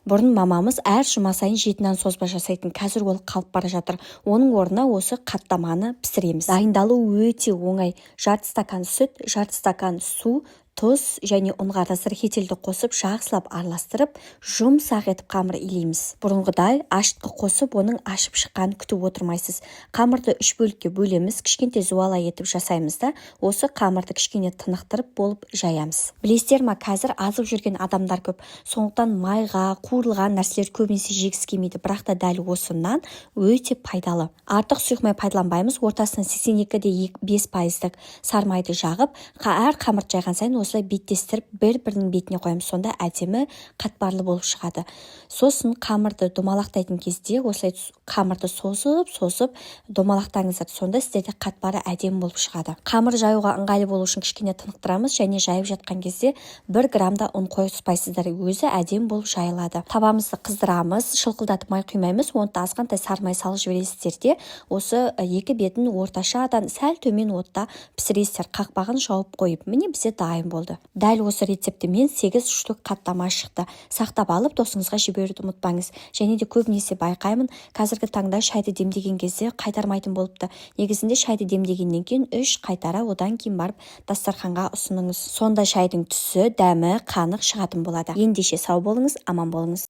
Бұрын мамамыз әр жұма сайын жеті нан созба жасайтын, қазір ол қалып бара жатыр. Оның орнына осы қаттаманы пісіреміз. Дайындалуы өте оңай: жарты стакан сүт, жарты стакан су, тұз және ұнға разрыхитель ді қосып, жақсылап араластырып, жұмсақ етіп қамыр илейміз. Бұрынғыдай ашытқы қосып, оның ашып шыққанын күтіп отырмайсыз. Қамырды үш бөлікке бөлеміз, кішкентай зуала етіп жасаймыз да, осы қамырды кішкене тынықтырып болып жаямыз. Білесіздер ма, қазір азып жүрген адамдар көп, сондықтан майға қуырылған нәрселерді көбінесе жегісі келмейді. Бірақ та дәл осы нан өте пайдалы. Артық сұйық май пайдаланбаймыз. Ортасынан 82,5 пайыздық сары майды жағып, әр қамырды жайған сайын осылай беттестіріп, бір бірінің бетіне қоямыз. Сонда әдемі қатпарлы болып шығады. Сосын қамырды домалақтайтын кезде осылай қамырды созып созып домалақтаңыздар, сонда сіздерде қатпары әдемі болып шығады. Қамыр жаюға ыңғайлы болу үшін кішкене тынықтырамыз және жайып жатқан кезде 1 грамм да ұн қоспайсыздар, өзі әдемі болып жайылады. Табамызды қыздырамыз, шылқылдатып май құймаймыз, оны азғантай сары май салып жібересіздер де, осы екі бетін орташадан сәл төмен отта пісіресіздер, қақпағын жауып қойып. Міне, бізде дайын болды. Дәл осы рецептімен 8 штук қаттама шықты. Сақтап алып, досыңызға жіберуді ұмытпаңыз. Және де көбінесе байқаймын, қазіргі таңда шайды демдеген кезде қайтармайтын болыпты. Негізінде шайды демдегеннен кейін үш қайтара, одан кейін барып дастарханға ұсыныңыз. Сонда шайдың түсі, дәмі қанық шығатын болады. Ендеше, сау болыңыз, аман болыңыз.